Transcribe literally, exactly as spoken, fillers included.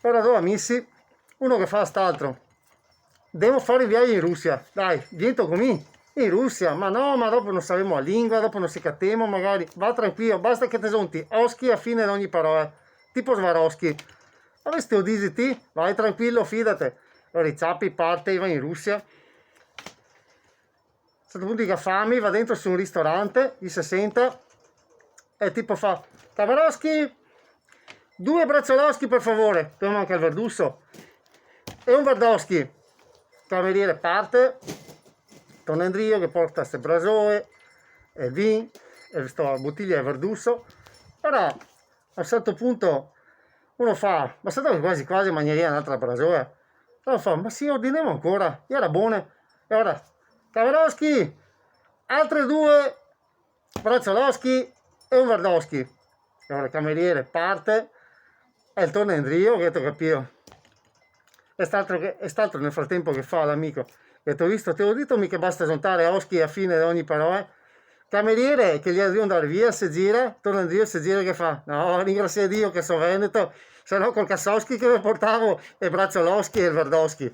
Però do amisi, uno che fa st'altro. Devo fare un viaio in Rusia. Dai, vien ti co mi. In Rusia? Ma no, ma dopo no savemo la lingua, dopo no se catemo, magari. Va tranquilo, basta che te zonti oschi a fine de ogni parola. Tipo Swarovski. Vabbè, se te lo disi ti, vai tranquilo, fidate. Alora i ciapi, parte, i va in Rusia. A un certo punto i ga fame, i va dentro su un ristorante, i se senta, e tipo fa: "Camaroschi, due bracioloschi, per favore." Però manca el verduso. "E un verdoschi." Cameriere parte, torna indrio, che porta ste brasoe, e el vin, e sta botiglia de verduso. Ora, a un certo punto, uno fa: "Ma se no che quasi quasi magnaria n'altra brasoa?" Uno fa: "Ma sì, ordinemo ancora, e iera bone." E ora: "Camaroschi, altre due bracioloschi e un verdoschi." E ora el cameriere parte, e el torna indrio, che te capìo. E st'altro che, e st'altro nel fratempo che fa l'amico? Che te go visto, te go dito mi che basta zontare oschi a fine de ogni parola? Cameriere, che el xe drio ndar via, se gira, torna indrio, se gira, che fa: "No, ringrasia Dio che so veneto, se no col casoschi che ve portavo e bracioloschi e el verdoschi."